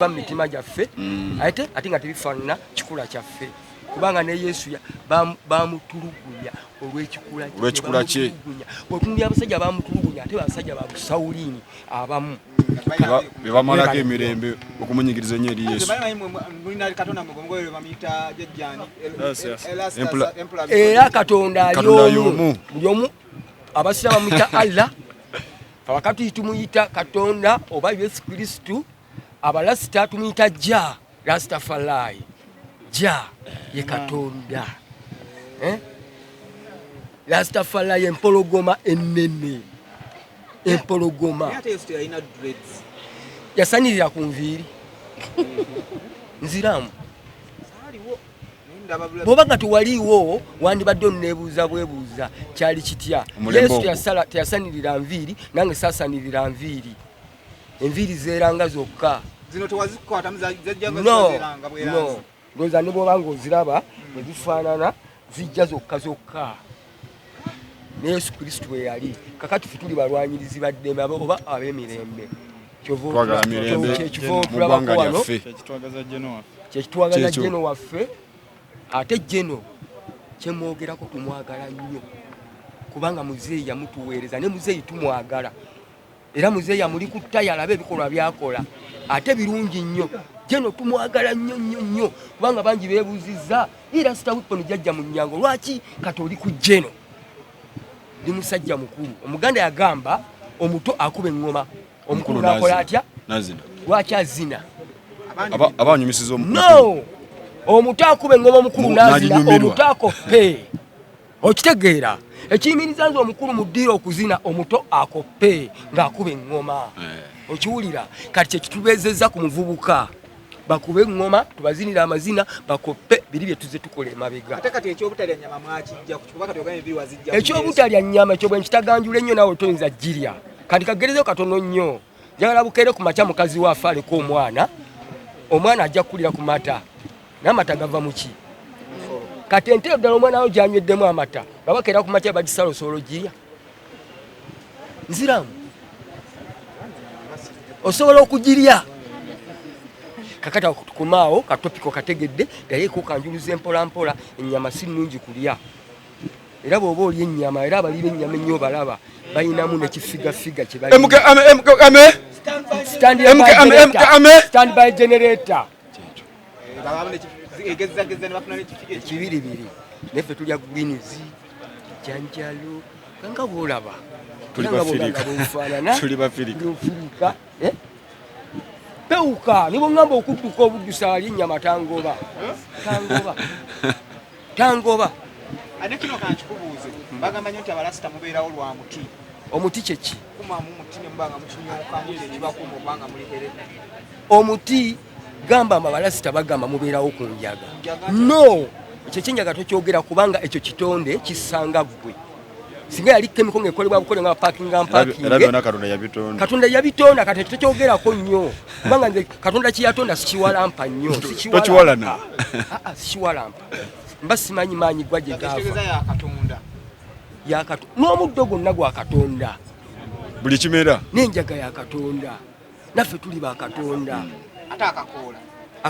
Mu mitima gyaffe, ate nga tebifaanana kikula kyaffe, kubanga ne Yesu bamutulugunya olw'ekikula kye. Olw'ekikula kye. Bamutulugunya. Bw'otunuulira abasajja bamutulugunya, ate basajja ba busawuliini abamu. Be bamalako emirembe okumunyigiriza ennyo eri Yesu. Mulina Katonda mwe bamuyita jjajjaani? Yes. Era Katonda ali Katonda omu. y'omu. Buli omu, Abasiraamu bamuyita Allah, abakatuliki tumuyita Katonda oba Yesu Kristu, Abalasita tumuyita Jah Rastafari. Jah ye Katonda. Eh? Rastafari, empologoma ennene, empologoma. Ate Yesu teyalina dreads. Yasanirira ku nviiri? Nziramu. Saaliwo, naye ndaba bulabi. Bw'oba nga tewaliiwo, wandibadde oneebuuza bwebuuza kyali kitya. Omulembe Yesu ogwo. teyasanirira nviiri, nange saasanirira nviiri. Enviiri zeeranga zokka. Zino tewazikwatamu, zajjanga No. ziranga bweranzi? No, ndowooza ne bw'oba ng'oziraba bwe zifaanana, zijja zokka zokka. Ne Yesu Kristu bwe yali. Kakati ffe tuli balwanyirizi ba ddembe oba ab'emirembe. Twagala mirembe Kyekiva mu otulabako ggwanga wano. lyaffe. Kyekitwagaza General waffe. Kyekitwagaza. Kyekyo. General waffe. Ate General kyemwogerako tumwagala nnyo, kubanga muzeeyi yamutuweereza, ne muzeeyi tumwagala, era muzeeyi amuli ku ttaya, alabe ebikolwa byakola, ate birungi nnyo. General tumwagala nnyo nnyo nnyo, kubanga bangi beebuuzizza, era Rasta Weapon jajja mu nnyango, lwaki kati oli ku General? Ndi musajja mukulu. Omuganda yagamba, omuto akuba eŋŋoma, omukulu nakola atya? Nazina. Lwaki azina? Aba anyumisiza No, omuto akuba eŋŋoma, omukulu nazina. N'aginyumirwa. Omuto akoppe. Okitegeera? Ekiyimiriza nze omukulu mu ddiiro okuzina, omuto akoppe ng'akuba eŋŋoma. Okiwulira? Kati kyekitubeezezza ku muvubuka, bakube eŋŋoma, tubazinire amazina, bakoppe biri bye tuze tukola emabega. Ate kati ekyobutalya nyama mwakijja kuba kati ogambye enviiri wazijja ku? Ekyobutalya nnyama, ekyo bwe nkitaganjula ennyo, naawe toyinza girya. Kati kagerezeyo katono nnyo. Njagala bukeere ku makya, mukazi waafe aleke omwana, omwana ajja kukulira ku mata, n'amata gava mu ki? Kati ente ddala omwana wo gyanyweddemu amata, nga bakeera ku makya bagisala, osobola ogirya? Nziramu, osobola okugirya? Kakati awo tukomaawo, ka topic kategedde, naye kukanjuluza empola mpola. Ennyama si nnungi kulya, era bw'oba olya ennyama, era abali b'ennyama ennyo balaba balinamu nekifigafiga kye balina. MK ame MK ame. Stand MK by ame MK generator. ame. Stand by generator. Egezageza ne bafuna n'ekifiga. Ekibiribiri. Naffe tulya greens, janjalo, nga bwolaba. Tuli Era nga bwolaba Bafirika. nga bwenfaanana. Tuli Bafirika. Ndi Mufirika, eh? Pewuka ne bweŋŋamba okudduka obuddusa ali ennyama, tangoba, tangoba, tangoba. Ate kino kankikubuuze, bagamba nnyo nti Abalasita mubeerawo lwa muti. Omuti kyeki? Kumamu muti ne muba nga mukinyookamu, kyekibakuuma okuba nga muli here. Omuti gamba abalasita bagamba mubeerawo ku njaga. Njaga. No, ekyo kyenjaga tokyogera, kubanga ekyo kitonde kisanga ggwe. Singa yali chemical ng'ekolebwa bukole nga pakinga Era mpakinge. byonna Katonda yabitonda. Katonda yabitonda. Kati ekyo tokyogerako nnyo, kubanga nze Katonda kyeyatonda sikiwalampa nnyo. Tokiwalana. Ah, ah, sikiwalampa, mba simanyi maanyi gwa gye Ekitegeeza gava. ya Katonda. N'omuddo gwonna gwa Katonda. Buli kimera. N'enjaga ya Katonda, naffe tuli ba Katonda. Ate akakoola?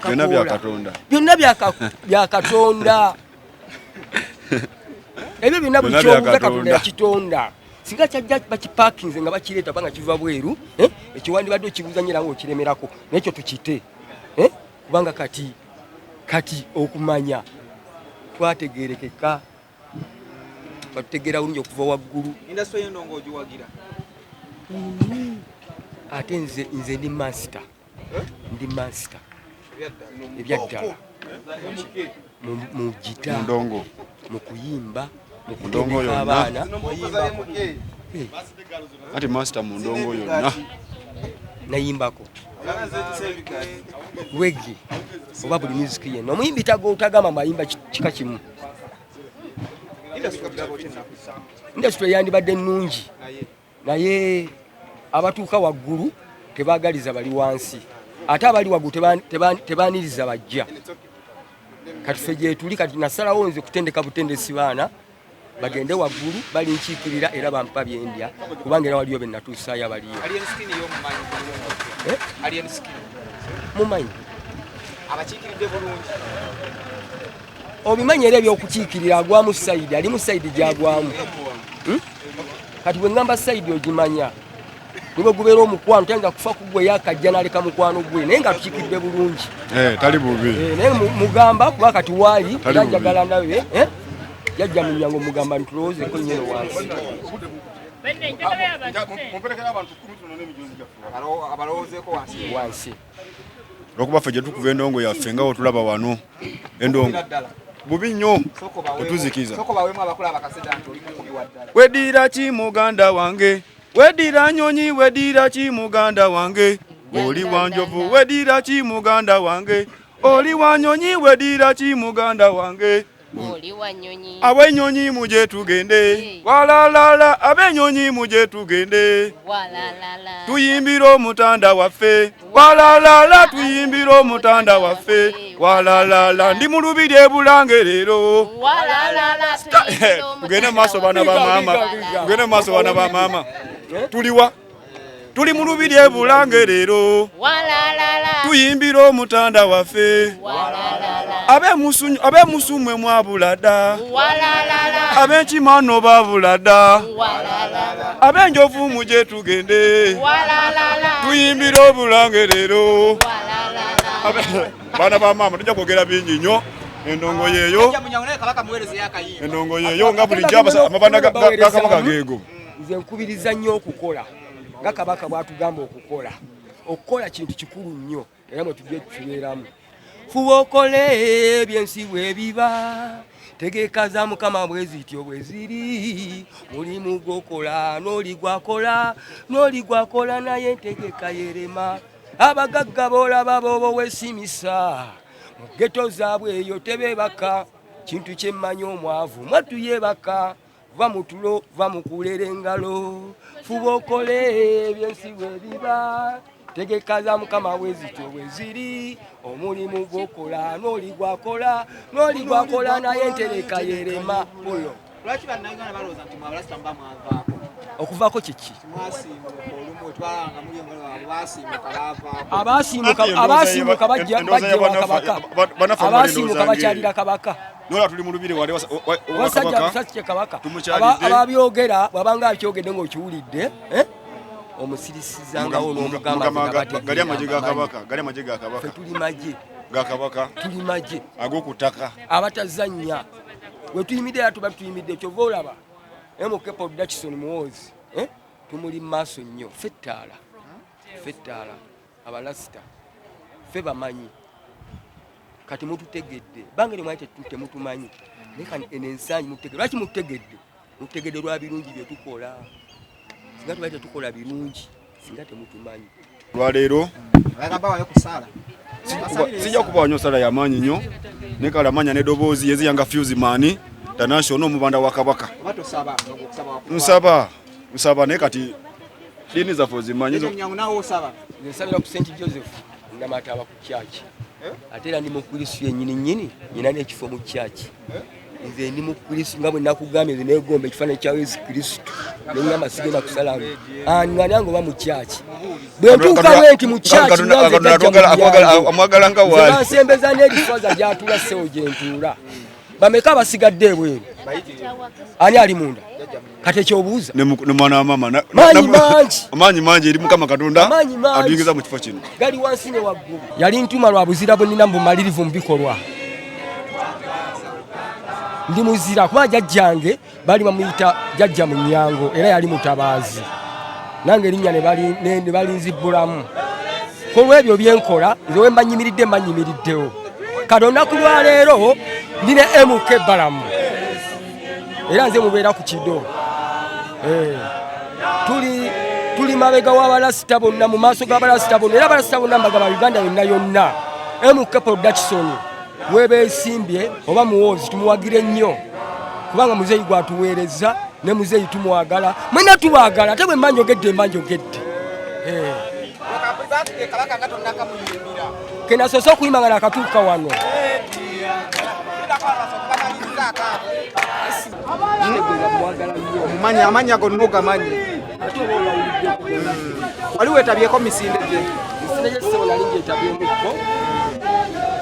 Byonna bya Akakoola. Katonda. Byonna bya Katonda ebyo byonna, buli Byonna bya kyobuuza Katonda Katonda. yakitonda. Singa kyajja bakipakinze nga bakireeta oba nga kiva bweru, eh, ekyo wandibadde okibuuza nnyo era nga okiremerako. Nekyo tukite, eh, kubanga kati okumanya twategerekeka, twatutegeera bulungi okuva waggulu. Industry y'endongo ogiwagira? Ate nze ndi master, ndi master ebyaddala mu gita. Mu ndongo. Mu kuyimba, mu Ndongo kutendeka yonna. abaana. Eh, Ati master mu ndongo yonna. Nayimbako reggae oba buli music yenna. Omuyimbi tagamba mbayimba kika kimu. Industry ogiraba otya ennaku zino? Industry yandibadde nnungi, naye naye abatuuka waggulu tebagaliza bali wansi, ate abali waggulu tebaniriza bajja. Kati ffe gyetuli kati, nasalawo nze kutendeka butendesi baana bagende waggulu, balinkiikirira era bampa byendya, kubanga era waliyo be natuusaayo abaliyo. Alien Skin y'omumanyi? Eh? Alien Skin. Mumanyi Abakiikiridde bulungi. Obimanyi era ebyokukiikirira agwamu sayidi, alimu sayidi gyagwamu. Kati bwe ŋŋamba sayidi ogimanya, niwe gubeera omukwano, tayinza kufa ku gwe yakajja n'aleka mukwano gwe, naye nga tukiikiridde bulungi. Tali bubi. Naye mugamba kuba kati waali Tali era bubi. njagala nawe, jajja Munyango mugamba ntulowoozeko nnyo eno wansi. Abalowoozeeko wansi. Wansi. Olwokuba ffe gye tukuba endongo yaffe nga wetulaba wano, endongo bubi nnyo, tetuzikiza. Sooka obaweemu abakulaba akaseda nti oli mukubi wa ddala. Wedira ki muganda wange, wedira nyonyi, wedira ki muganda wange, oli wa njovu, wedira ki muganda wange, oli wa nyonyi, wedira ki muganda wange, oli wa nyonyi, ab'ennyonyi muje tugende, walalala, ab'ennyonyi muje tugende, walalala, tuyimbira omutanda waffe, walalala, tuyimbira omutanda waffe, walalala, ndi mu lubiri e Bulange leero. Walalala, Tugende mu maaso baana ba maama, tugende mu maaso baana ba maama. Tuliwa? Tuli mu lubiri e Bulange leero, walalala, tuyimbira omutanda waffe, walalala, ab'emusumwe mwabula dda, walalala, ab'enkimano baabula dda, walalala, ab'enjovu muje tugende, walalala, tuyimbira obulange leero. Walalala. Baana ba maama, tujja kwogera bingi nnyo. Endongo yeeyo, Jajja Munyango naye Kabaka muweereze y'akayimba. endongo yeeyo nga bulijjo amabanda ga Kabaka geego. Nze nkubiriza nnyo okukola nga Kabaka bw'atugamba okukola. Okukola kintu kikulu nnyo era mwe tujja tukibeeramu. Fuba okole ebyensi bwe biba, tegeka za Mukama bwe zityo bwe ziri. Mulimu gw'okola n'oli gwakola, n'oli gwakola naye entegeka yerema. Abagagga b'olaba b'oba weesimisa, mu ghetto zaabwe eyo tebeebaka. Kintu kye mmanyi omwavu mwattu yeebaka. Va mu tulo, va mu kulera engalo, fuba okole ebyensi bwe biba, tegeka za Mukama bwe zityo bwe ziri. Omulimu gw'okola n'oli gwakola, n'oli gwakola naye entereka yerema. Pulo. Lwaki bannayuganda balowooza nti mwe abalasita muba mwavaako? Okuvaako kiki? Mwasiimuka olumu twalaba nga muli engalo, baasiimuka baavaako. Abaasiimuka, Anti endowooza abaasiimuka endowooza bajja ya wa bannaffe, Kabaka. bannaffe bali Abaasiimuka endowooza bakyalira ng'eyo. Kabaka. Nola tuli mu lubiri wali wa Wasajja Kabaka. kusajja Kabaka. Tumukyalidde. Ababyogera bw'abanga abyogedde ng'okiwulidde, omusirisizangawo n'omugamba nti nga Gali amagye ga bategeera Kabaka, gali amagye ga Kabaka. Ffe tuli magye. Ga Kabaka. Tuli magye. Ag'oku ttaka. Abatazannya. We tuyimidde era tuba tuyimidde, kyova olaba MK Production Muhoozi, tumuli mu maaso nnyo. Ffe ettaala. Ffe ettaala. Abalasita. Ffe bamanyi. Kati mututegedde. Bange ne mwali temutumanyi. Naye kati eno ensangi mututegedde. Lwaki mututegedde? Mututegedde lwa birungi bye tukola. Singa tubadde tetukola birungi, singa temutumanyi. Lwaleero Bagamba bawe ku ssaala. Sijja kuba nnyo ssaala y'amaanyi nnyo, naye kale amanya n'eddoboozi yeziya nga Fuse Man International omubanda wa Kabaka. Oba tosaba, okusaba wakuba. Nsaba, nsaba naye kati ddiini zaffe ozimanyi Jjajja Munyango naawe osaba? Nze nsabira ku St Joseph Namataaba ku church. Ate era ndi mukristu yennyini nnyini, nnina n'ekifo mu church. Nze ndi mukristu nga bwe nakugambye, nze neegomba ekifaananyi kya Yesu Kristo. Ne ŋŋamba sigenda kusala. Nga nange oba mu church. Bwe ntuuka bwe nti mu church, nga nze jjajja Munyango. Amwagala nga Nze waali. bansembeza n'erifaza gy'atuula ssebo gye ntuula. Bameka abasigadde ebweru? Ani ali munda? Kati ekyobuuza? Ne mwana wa maama, Maanyi mangi. Amaanyi mangi eri Mukama Katonda Amaanyi mangi. atuyingiza mu kifo kino. Gali wansi ne waggulu. Yali ntuma lwa buzira bwe nnina mu bumalirivu mu bikolwa. Ndi muzira kuba jjajjange baali bamuyita Jjajja Munyango era yali mutabaazi. Nange erinnya ne balinzibbulamu. Ku lw'ebyo bye nkola, nze we mba nnyimiridde mba nnyimiriddewo. Kati olunaku lwa leero ndi ne MK Balamu. Era nze mubeera ku kido. Tuli mabega w'abalasita bonna, mu maaso g'abalasita bonna, era abalasita bonna mbagamba Uganda yonna yonna. MK Production webeesimbye oba Muhoozi tumuwagire nnyo, kubanga muzeeyi gwatuweereza ne muzeeyi tumwagala, mwenna tubaagala, ate bwe mba njogedde mba njogedde. Kabaka nga tonnakamuyimbira. Ke nasoose okuyimba nga nakatuuka wano. Omumanyi amannya gonna ogamanyi. Wali weetabyeko misinde gye? Birthday ye, ssebo, nali ngyetabyemukko,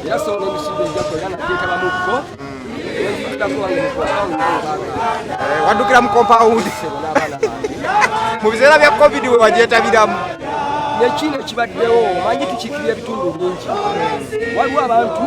era ssebo n'emisinde ejjako era nagyetabamukko. Nenzijjako wange mu compound. Waddukira mu compound? Ssebo, n'abaana bange. Mu biseera bya COVID we wagyetabiramu? Nekino ekibaddewo, omanyi tukiikirira ebitundu bingi, waliwo abantu.